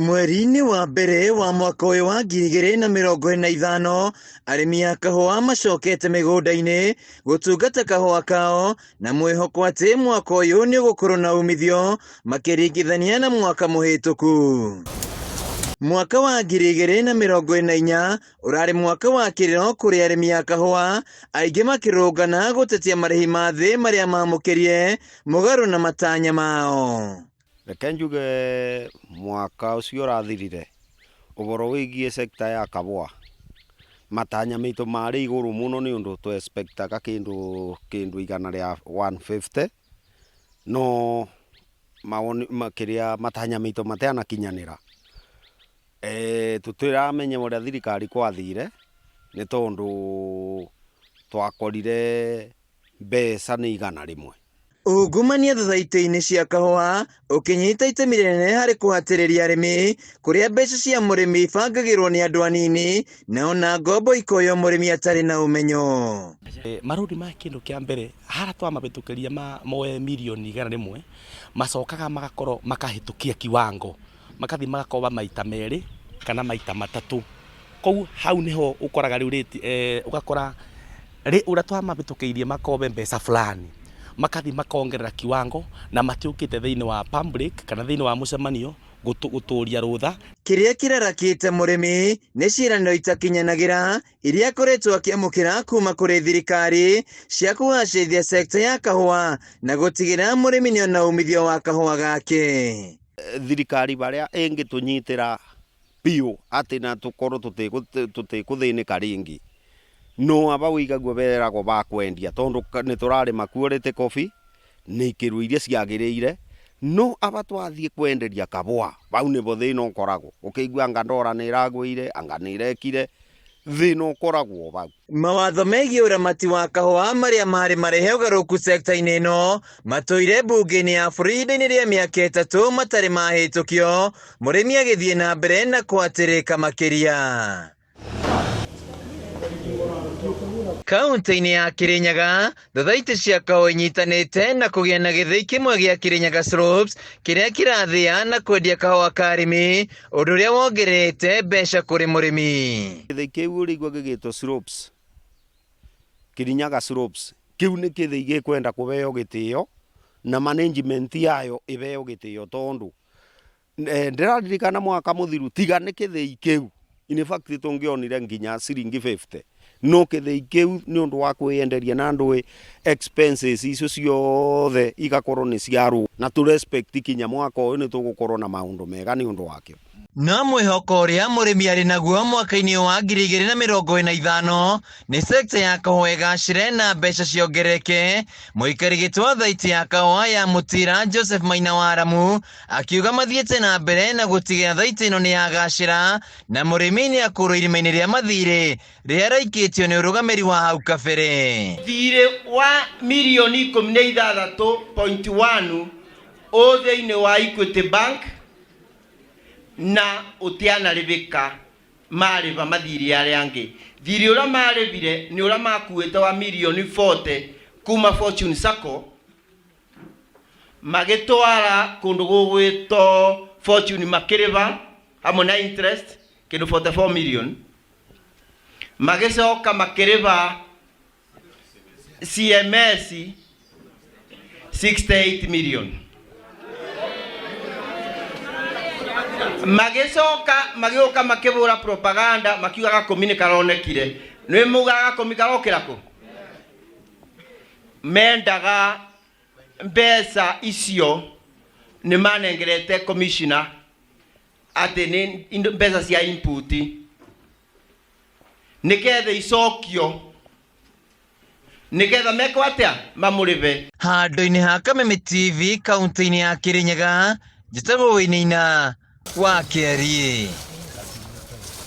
Mweri-inĩ wa mbere wa mwaka ũyũ wa 2025, arĩmi a kahũa macokete mĩgũnda-inĩ gũtungata kahũa kao na mwĩhoko atĩ mwaka ũyũ nĩ ũgũkorwo na umithio makĩringithania na mwaka mũhĩtũku. Mwaka wa 2024 ũrarĩ mwaka wa kĩrĩro kũrĩ arĩmi a kahũa, aingĩ makĩrũrũngana gũtetia marĩhi ma thĩ marĩa mamũkĩrie mũgarũ na matanya mao. Reke njuge mwaka ũcio ũrathirire, ũhoro wĩgiĩ sector ya kahũa, matanya maitũ marĩ igũrũ mũno nĩ ũndũ tũ expect aga kĩndũ kĩndũ 150, no mawoni kĩrĩa matanya maitũ matanakinyanĩra. Tũtiramenya ũrĩa thirikari gwathire, nĩ tondũ twakorire mbeca nĩ 100. Ungumania thathaitĩ-inĩ cia kahũa ũkĩnyita itemi rĩnene harĩ kũhatĩrĩria arĩmi kũrĩa mbeca cia mũrĩmi ibangagĩrwo nĩ andũ anini na ona ngombo ikoywo mũrĩmi atarĩ na ũmenyo. Marũni ma kĩndũ kĩa mbere harĩa twamahĩtũkĩria moe mirioni 100 macokaga magakorwo makahĩtũkia kiwango makathiĩ magakoba maita merĩ kana maita matatũ. Koguo hau nĩho ũkoraga rĩu rate ũgakora ũrĩa twamahĩtũkĩirie makobe mbeca fulani, makathiĩ makongerera kiwango na matiũkĩte thĩinĩ wa public kana thĩinĩ wa mũcemanio gũtũria rũtha. Kĩrĩa kĩrarakĩte mũrĩmi nĩ ciĩranĩro itakinyanagĩra iria akoretwo akĩamũkĩra kuma kũrĩ thirikari cia kũgacĩrithia sekta ya kahũa na gũtigĩrĩra mũrĩmi nĩona umithio wa kahũa gake. Thirikari barĩa ĩngĩtũnyitĩra biũ atĩ na tũkorwo tũtikũthĩnĩka rĩngĩ, no aba ũigagua beragwo ba kwendia tondũ nĩ tũrarĩma quality coffee nĩ ikĩro iria ciagĩrĩire, no aba twathiĩ kwenderia kahũa bau nĩbo thĩna ũkoragwo, ũkĩigua anga ndora nĩ ĩragũire, anga nĩ ĩrekire, thĩna ũkoragwo bau. Mawatho megiĩ ũramati wa kahũa marĩa marĩ marehe ũgarũrũku sekta-inĩ ĩno matũire mbunge-inĩ ya bũrũri ihinda-inĩ rĩa mĩaka 3 matarĩ mahĩtũkio, mũrĩmi agĩthiĩ na mbere na kũhatĩrĩka makĩria. Kaunti-inĩ ya Kirinyaga, thothaitĩ cia kahũa inyitanĩte na kũgĩa na gĩthĩi kĩmwe gĩa Kirinyaga Slopes kĩrĩa kĩrathĩa na kwendia kahũa ka arĩmi, ũndũ ũrĩa wongererete mbeca kũrĩ mũrĩmi. Gĩthĩi kĩu ũrĩigua gĩgĩtwo Slopes, Kirinyaga Slopes, kĩu nĩ gĩthĩi gĩkwenda kũheo gĩtĩo na management yayo ĩheo gĩtĩo tondũ ndĩraririkana mwaka mũthiru tiga nĩ kĩthĩi kĩu, in fact tũngĩonire nginya ciringi 50, no kĩthĩi kĩu nĩ ũndũ wa kwĩyenderia na ndũĩ expenses icio ciothe igakorwo nĩ ciarũ na tũ respect kinya mwaka ũyũ nĩ tũgũkorwo na maũndũ mega nĩ ũndũ wakĩo. No mwĩhoko ũrĩa mũrĩmi arĩ naguo mwaka-inĩ wa 2025 nĩ sekta ya kahũa ĩgacĩre na mbeca ciongerereke. Mũikari gĩtĩ wa thaitĩ ya kahũa ya Mũtira Joseph Maina wa Aramu akiuga mathiĩte na mbere na gũtigĩrĩra thaitĩ ĩno nĩ yagacĩra na mũrĩmi nĩ akũrwo irima-inĩ rĩa mathirĩ rĩrĩa rĩaikĩtio nĩ ũrũgamĩri wa hau kabere. Thirĩ wa mirioni 16.1 ũ thĩinĩ wa Equity Bank na ũtianarĩbĩka marĩba mathirĩ arĩa angĩ. Thirĩ ũrĩa marĩbire nĩ ũrĩa makuĩte wa mirioni 40 kuma Fortune Sacco magĩtwara kũndũ gũgwĩtwo Fortune makĩrĩba hamwe na interest kĩndũ 44 million, magĩcoka makĩrĩba CMS 68 million, magĩcoka magĩũka makĩbũra propaganda makiuga gakũmi nĩ karonekire. Nĩ mugaga gakũmi karokĩra kũ? Mendaga mbeca icio nĩ manengerete commissioner atĩ nĩ mbeca cia input nĩgetha icokio nĩgetha mekwo atĩa mamũrĩbe. Handũ-inĩ ha Kameme TV kaunti-inĩ ya Kirinyaga, njĩtagwo Wainaina wa Kĩariĩ.